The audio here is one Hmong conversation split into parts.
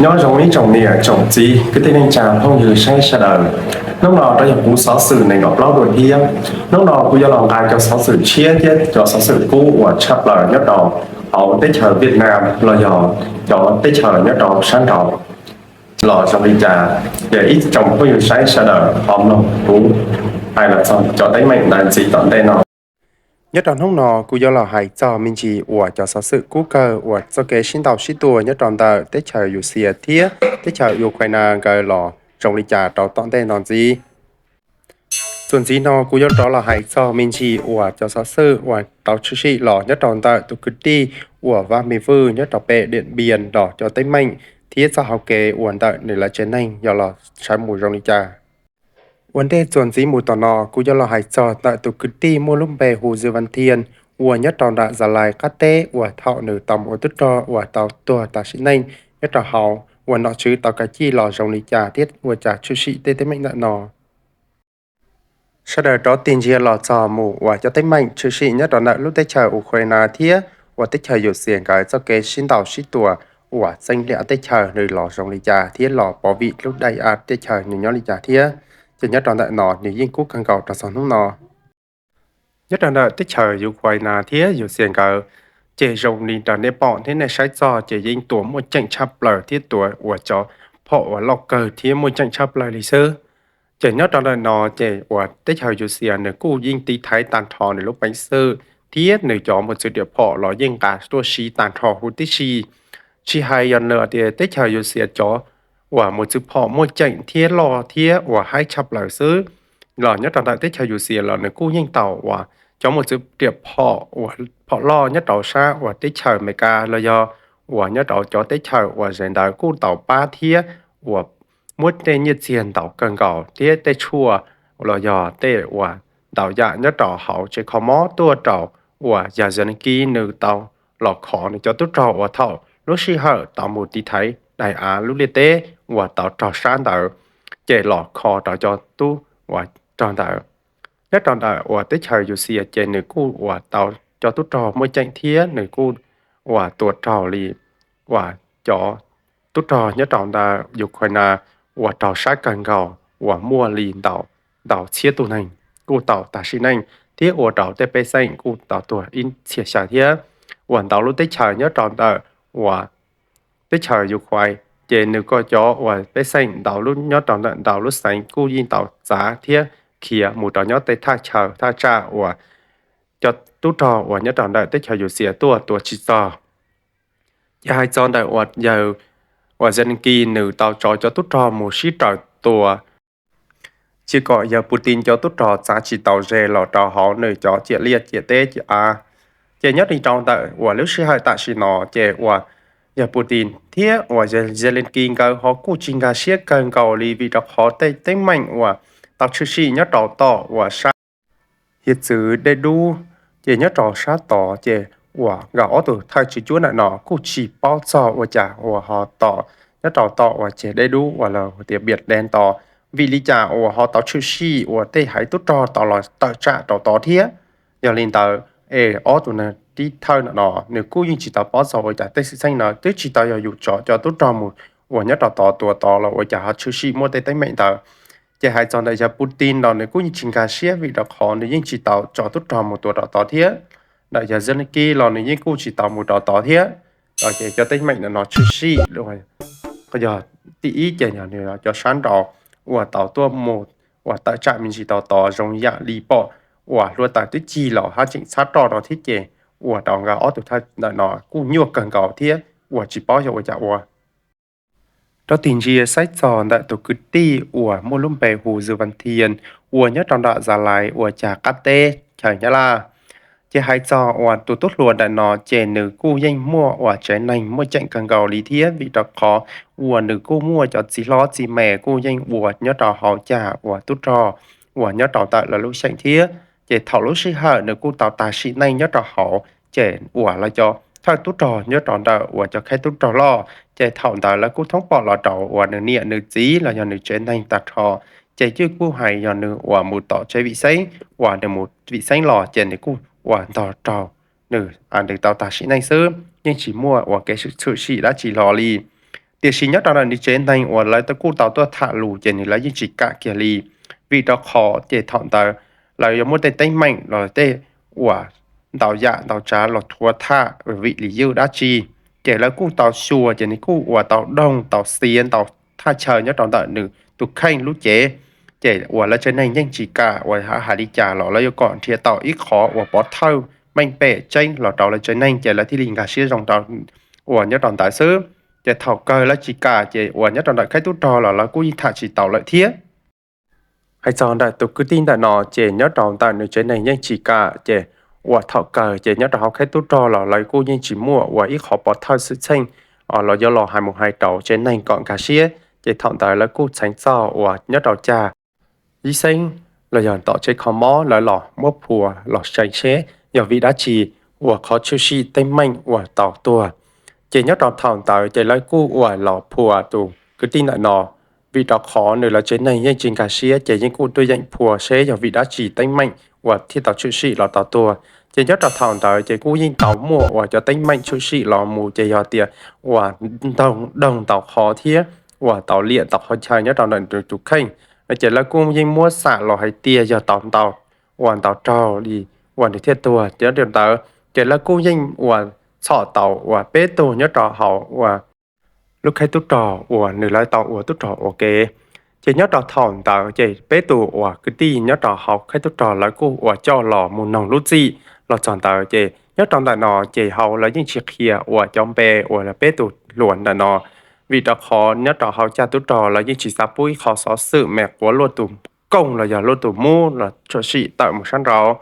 Nyob zoo ib tsoom niam tsoom txiv kwv tij neej tsa phooj ywg saib sawv daws. Hnub no rov yog kuv xov xwm nees nkaum plaub dua thiab. Hnub no kuv yuav los nqa cov xov xwm tshiab thiab cov xov xwm kub uas tshaj plaws nyob rau hauv teb chaws Vietnam los yog cov teb chaws nyob rau sab nraud los zoo li cas, ces ib tsoom phooj ywg saib sawv daws ho mloog kuv hais los txog cov teeb meem ntawd ntxiv tom ntej no. Nyob rau hnub no kuv yuav los hais txog me ntsis uas cov xov xwm kub kawg uas txoj kev sib ntaus sib tua nyob rau ntawm teb chaws Yuv Xias thiab teb chaws Ukraine nkawd los zoo li cas rau tom ntej no ntxiv. Txuas ntxiv no kuv yuav rov los hais txog me ntsis uas cov xov xwm uas tau tshwm sim los nyob rau ntawm tus kwv tij uas Vaj Me Vwj nyob rau pem Diam Npias los cov teeb meem thiab txoj hauv kev uas ntawm nws lawv tsev neeg yog los sawv mus zoo li cas. Ua ntej txuas ntxiv mus tom no kuv yuav los hais txog ntawm tus kwv tij muaj lub npe hu Zw Van Thian uas nyob rau nram Zalais qab teb uas thaum nws tau mus ua tub rog uas tau tuag tas sim neej nyob rau hauv uas nom tswv tau kav cij los zoo li cas thiab ua cas tshwm sim tej teeb meem ntawm no. Sawv daws rov tig ntsia los txog mus uas cov teeb meem tshwm sim nyob rau ntawm lub teb chaws Ukraine thiab uas teb chaws Yuv Xias nkawd txoj kev sib ntaus sib tua uas txeeb liam teb chaws nws los zoo li cas thiab los pov vim lub dai av teb chaws nws nyob li cas thiab, ces nyob rau ntawm no nws yeej kub kawg nkaus rau txog hnub no. Nyob rau ntawm teb chaws Ukraine thiab Yuv Xias nkawd, ces zoo li raws nej pom thiab nej saib txog ces yeej tua muaj ceem tshaj plaws thiab tua uas cov phom uas loj kawg thiab muaj ceem tshaj plaws li xwb. Ces nyob rau ntawm no ces uas teb chaws Yuv Xias nws kuj yeej tiv thaiv tag nrho nws lub peev xwm thiab nws cov mos txwv riam phom los yeej nqa tuaj siv tag nrho huv tib si. Tsis hais yog nws tias teb chaws Yuv Xias cov uas mos txwv phom muaj ceem thiab loj thiab uas haib tshaj plaws xwb los nyob rau ntawm teb chaws Yuv Xias los nws kuj yeej tau uas cov mos txwv riam phom uas phom loj nyob rau sab uas teb chaws Amelikas los yog uas nyob rau cov teb chaws uas ze ntawd kuj tau pab thiab uas muab tej nyiaj txiag ntau kawg nkaus thiab tej tshuaj los yog tej uas ntau yam nyob rau hauv tsev kho mob tuaj rau uas yog Zelensky nws tau los kho nws cov tub rog uas thaum lub sij hawm tau mus tiv thaiv daim av lub liaj teb uas tau raug sab ntawd, ces los kho rau cov tub uas rog ntawd. Nyob rau ntawm uas teb chaws Yuv Xias ces nws kuj uas tau cov tub rog muaj ceem thiab nws kuj uas tua raug li uas cov tub rog nyob rau ntawm Ukraine uas raug sab kawg nkaus uas muaj li ntau ntau txhiab tus neeg kuj tau tag sim neej thiab ua rau tej pej xeem kuj tau tuag ib txhia xya thiab. Uas ntau lub teb chaws nyob rau ntawm uas teb chaws Ukraine ces nws kuj cov uas pej xeem ntau lub nyob rau ntawm ntau lub xeev kuj yeej tau txav thiab khiav mus rau nyob tej thaj chaw thaj tsam uas cov tub rog uas nyob rau ntawm teb chaws Yuv Xias tuaj tua tsis txog. Ces hais txog ntawm uas yawg uas Zelensky nws tau tso cov tub rog mus sib raws tua, cia kom yawg Putin cov tub rog txav tsis tau ze los rau hauv nws cov ciam liaj ciam teb ciam av. Ces nyob li rau ntawm uas lub sij hawm tam sim no ces uas yawg Putin thiab uas Zelensky nkawd ho kuj tsis nkag siab kawg nkaus li vim rau qhov tej teeb meem uas tau tshwm sim nyob rau tom uas sab hiav txwv dej dub, ces nyob rau sab tod ces uas nkawd ob tug thawj tswv cuab ntawm no kuj tsis paub txog ua cas uas ho tom nyob rau tom uas ceg dej dub uas lawv tias npias dev tod, vim li cas uas ho tau tshwm sim uas tej haiv tub rog tau los tawm tsam rau tod thiab. Yog li ntawd es ob tug neeg tib thawj ntawm no nws kuj yeej tsis tau paub txog ua cas tej xwm txheej no twb tsis tau yog yus tso cov tub rog mus uas nyob rau tod tua tod los ua cas ho tshwm sim muaj tej teeb meem ntawd. Ces hais txog ntawm yawg Putin los nws kuj yeej tsis nkag siab vim rau qhov nws yeej tsis tau tso tub rog mus tua rau tod thiab. Ntawm yawg Zelensky los nws yeej kuj tsis tau mus rau tod thiab. Ces cov teeb meem ntawm no tshwm sim yog tim ib ces yog nws cov sab nraud uas tau tuaj mus uas tawm tsam me ntsis tau tod zoo yam li pom uas hluav taws twb cig los haj tseem txhab roj rau thiab ces ua rau nkawd ob tug thawj ntawm no kuj nyuaj kawg nkaus thiab uas tsis paub yog ua cas ua. Rov tig ntsia saib txog ntawm tus kwv tij uas muaj lub npe hu Zw Van Thian uas nyob rau nram Zalais uas cag qab teb chaws Nyab Laj. Ces hais txog uas tus tub hluas ntawm no ces nws kuj yeej muaj uas tsev neeg muaj ceem kawg nkaus li thiab vim rau qhov uas nws kuj muaj cov txiv hlob txiv me kuj yeej ua nyob rau hauv cag uas tub rog uas nyob rau ntawm lawv lub xeem thiab. Ces thaum lub sij hawm nws kuj tau tag sim neej nyob rau hauv, ces uas lawv cov thawj tub rog nyob rau ntawm uas cov khaib tub rog loj, ces thaum ntawd lawv kuj thoob pom los rau uas nws niam nws txiv los yog nws tsev neeg tag nrho, ces yeej kuj hais yog nws uas mus tom tsev vim xeeb, uas nws mus vim xeeb los ces nws kuj uas ntog raug nws, nws tau tag sim neej xwb, yeej tsis muaj uas kev tshwm sim dab tsi hlo li. Tiam sis nyob rau ntawm nws tsev neeg uas lawv kuj tau tuaj tham lus ces nws lawv yeej tsis kam kiag li, vim rau qhov ces thaum ntawd lawv yuav muaj tej teeb meem los tej uas ntau yam ntau tsav los thuav tham vim li ywj dab tsi. Ces lawv kuj tau xyuas ces nws kuj uas tau doog tau xiav ntau thaj chaw nyob rau ntawm nws tus kheej lub cev. Ces uas lawv tsev neeg yeej tsis kam uas hais li cas los lawv yuav kom nrhiav tau ib qhov uas pov thawj meej pem tseeb los rau lawv tsev neeg ces lawv thiaj li nkag siab zoo rau uas nyob rau ntawd xwb. Ces thaum kawg lawv tsis kam ces uas nyob rau ntawm khaib tub rog los lawv kuj yeej tham tsis taus lawm thiab. Hais txog ntawm tus kwv tij ntawm no ces nyob rau ntawm nws tsev neeg yeej tsis kam ces uas thaum kawg ces nyob rau hauv khaib tub rog los lawv kuj yeej tsis muaj uas ib qhov pov thawj xwm txheej los yuav los hais mus hais rau tsev neeg kom nkag siab. Ces thaum ntawd lawv kuj txheev txog uas nyob rau cag yib xeeb los yog tom tsev kho mob lawv los muab phua los seev seb yog vim dab tsi uas qhov tshwm sim teeb meem uas tau tuag. Ces nyob rau thaum ntawd ces lawv kuj uas los phua tus kwv tij ntawm no, vim rau qhov nws lawv tsev neeg yeej tsis nkag siab ces yeej kuj tuaj yeem phua seb yog vim dab tsi teeb meem uas thiaj tau tshwm sim los tau tuag. Ces nyob rau thaum ntawd ces kuj yeej tau muaj uas cov teeb meem tshwm sim los mus ces yog tias uas doog ntau qhov thiab uas tau liam tau qhov chaw nyob rau ntawm tus kheej. Ces lawv kuj yeej muab xam los hais tias yog tau ntau uas ntau raug li uas nws thiaj tuag. Ces nyob rau ntawd ces lawv kuj yeej uas txhom tau uas peb tug nyob rau hauv uas lub khaib tub rog uas nws lawv tau ua tub rog ua ke. Ces nyob rau thaum ntawd ces peb tug uas kwv tij nyob rau hauv khaib tub rog lawv kuj uas coj los mus noog lub txim los txog ntawd ces nyob rau ntawm no ces hauv lawv yeej tsis qhia uas cov npe uas peb tug hluas ntawm no, vim rau qhov nyob rau hauv cag tub rog lawv yeej tsis xav pub ib qho xov xwm me quav luaj tus kooj los yog luaj tus mub los tshwm sim tawm mus sab nraud.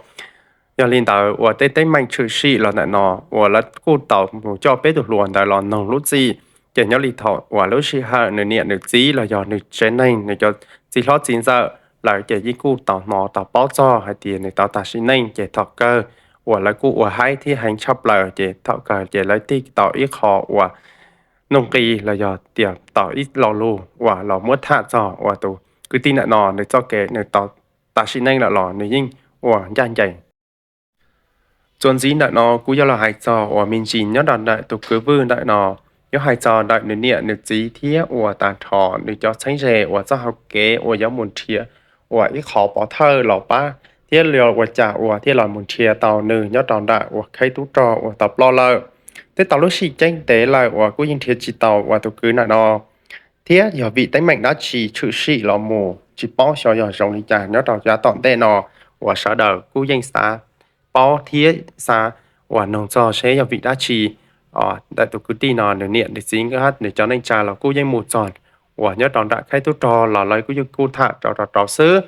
Yog li ntawd uas tej teeb meem tshwm sim los ntawm no uas lawv kuj tau mus coj peb tug hluas ntawd los noog lub txim. Ces nyob li thaum uas lub sij hawm nws niam nws txiv los yog nws tsev neeg nws cov txiv hlob txiv ntxawm lawv ces yeej kuj tau hnov tau paub txog hais tias nws tau tag sim neej ces thaum kawg uas lawv kuj ua haib thiab heev tshaj plaws ces thaum kawg ces lawv tig tau ib qho uas nuj nqis los yog tias tau ib lo lus uas los muab tham txog uas tus kwv tij ntawm no nws txoj kev nws tau tag sim neej lawm los nws yeej ua ncaj ncees. Txuas ntxiv ntawm no kuv yuav los hais txog uas me ntsis nyob rau ntawm tus kwv Vwj ntawm no, yuav hais txog ntawm nws niam nws txiv thiab uas tag nrho nws cov txheeb ze uas txoj hau kev uas yuav mus nrhiav uas ib qho pov thawj los pab thiab ua cas uas thiaj los mus nrhiav tau nws nyob rau ntawm uas khaib tub rog uas tau ploj lawm. Twb tau lub sij ceeb ntev lawm uas kuj yeej nrhiav tsis tau uas tus kwv ntawm no thiab yog vim teeb meem dab tsi tshwm sim los mus tsis paub xyov yog zoo li cas nyob rau yav tom ntej no uas sawv daws kuj yeej xav paub thiab xav uas noog txog seb yog vim dab tsi ntawm tus kwv tij no nws niam nws txiv nws cov neej tsa los kuj yeej mus txog uas nyob rau nram khaib tub rog los lawv kuj yeej kuj tham rau rau rau xwb,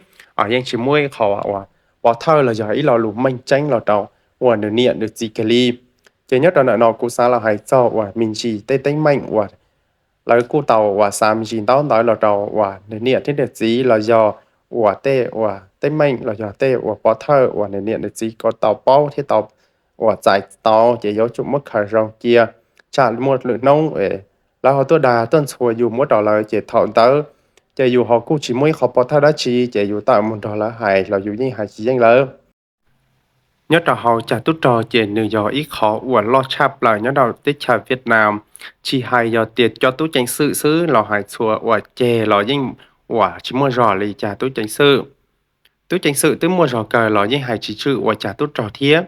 yeej tsis muaj ib qho uas pov thawj los yog ib lo lus meej tseeb los rau uas nws niam nws txiv kiag li. Ces nyob rau ntawm no kuv xav los hais txog uas me ntsis tej teeb meem uas lawv kuj tau uas xav me ntsis ntaub ntawv los rau uas nws niam thiab nws txiv los yog uas tej uas teeb meem los yog tej uas pov thawj uas nws niam nws txiv ko tau paub thiab tau uas txais tau ces yuav tsum muab khaws zoo cia tsam muaj lwm hnub lawv ho tuaj dag tuaj ntxhua yus muab rau lawv ces thaum ntawd ces yus ho kuj tsis muaj ib qho pov thawj dab tsi ces yus tawm mus nrog lawv hais los yus yeej hais tsis yeej lawv. Nyob rau hauv cag tub rog ces nws yog ib qho uas loj tshaj plaws nyob rau teb chaws Vietnam, tsis hais yog tias cov tub ceev xwm xwb los hais txhua uas ceg los yeej uas tsis muaj zog li cag tub ceev xwm. Tub ceev xwm twb muaj zog kawg los yeej hais tsis tswj uas cag tub rog thiab,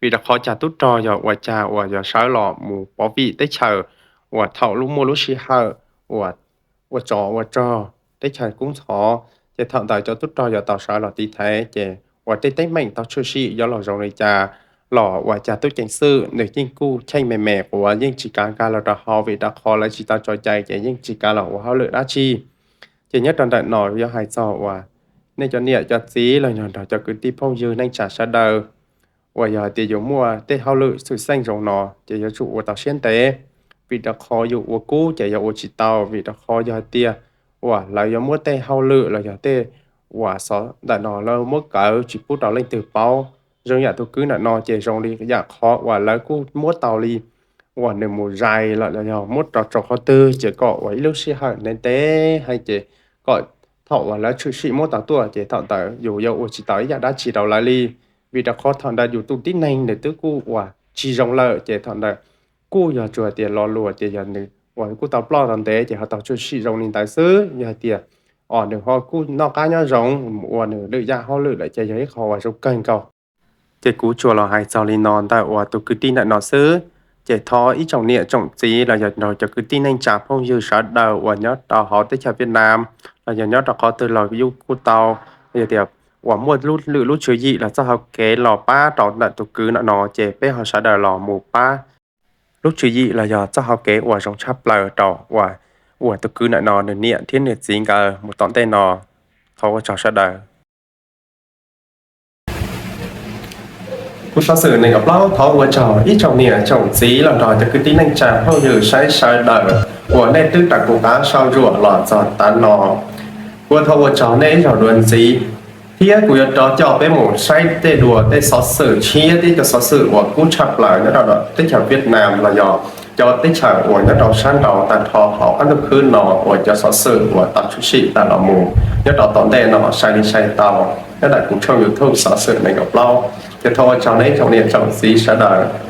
vim rau qhov cag tub rog yog uas cag uas yog sawv los mus pov vim teb chaws uas thaum lub muaj lub sij hawm uas ua tsov ua rog teb chaws kub ntxhov, ces thaum ntawd cov tub rog yuav tau sawv los tiv thaiv ces uas tej teeb meem tau tshwm sim yuav los zoo li cas los uas cag tub ceev xwm nws yeej kuj cheej me me quav yeej tsis kav nkag los rau hauv vim rau qhov lawv tsis tau tso cai ces yeej tsis kav los ua hauj lwm dab tsi. Ces nyob rau ntawm no yuav hais txog uas nej cov niam cov txiv los yog nrog cov kwv tij phooj ywg neej tsa sawv daws uas yog hais tias yus muaj tej hauj lwm xwm txheej zoo no ces yuav tsum ua tau siab ntev, vim rau qhov yus ua kub ces yog ua tsis tau, vim rau qhov yog hais tias uas lawv yuav muab tej hauj lwm los yog tej uas xov ntawm no lawv muab kawv tsis pub rau leej twg paub. Zoo yam tus kwv ntawm no ces zoo li yam qhov uas lawv kuj muab tau li uas nws mus zais lawm los yog muab rau tso qhov twg ces kom uas ib lub sij hawm ntev ntev hais ces kom thaum uas lawv tshwm sim muab tau tuaj ces thaum ntawd yus yuav ua tsis tau ib yam dab tsi rau lawv li, vim rau qhov thaum ntawd yus tus tib neeg nws twb kuj uas tsis zoo lawm ces thaum ntawd kuj yog tsuas tias lo lus ces yog nws uas kuj tau ploj tau ntev ces ho tau tshwm sim zoo li ntawd xwb. Yog hais tias, os, nws ho kuj noj qab nyob zoo mus ua nws lwm yam hauj lwm lawm ces yog ib qho uas zoo kawg nkaus. Ces kuv tsuas los hais txog li no ntawm uas tus kwv tij ntawm no xwb. Ces thov ib tsoom niam tsoom txiv los yog cov kwv tij neej tsa phooj ywg sawv daws uas nyob rau hauv teb chaws Vietnam los yog nyob rau qhov twg los yus kuj tau, yog tias uas muaj lwm lub tswv yim los txoj hau kev los pab rau ntawm tus kwv ntawm no ces peb ho sawv daws los mus pab lub tswv yim los yog txoj hau kev uas zoo tshaj plaws rau uas, uas tus kwv ntawm no nws niam thiab nws txiv nkawd mus tom ntej no. Thov ua tsaug sawv daws. Kuv xov xwm nees nkaum plaub thov ua tsaug ib tsoom niam tsoom txiv los nrog cov kwv tij neej tsa phooj ywg saib sawv daws uas nej twb raws kuv qab sau ruam los txog tav no. Kuv thov ua tsaug nej ib zaug dua ntxiv, thiab kuv yuav rov coj peb mus saib tej dua tej xov xwm tshiab thiab cov xov xwm uas kub tshaj plaws nyob rau teb chaws Vietnam los yog cov teb chaws uas nyob rau sab nraud tag nrho hauv qab ntuj khwb no uas cov xov xwm uas tau tshwm sim tawm los mus nyob rau tom ntej no sai li sai tau nyob ntawm kuv tshooj YouTube xov xwm nees nkaum plaub. Ces thov ua tsaug nej tsoom niam tsoom txiv sawv daws.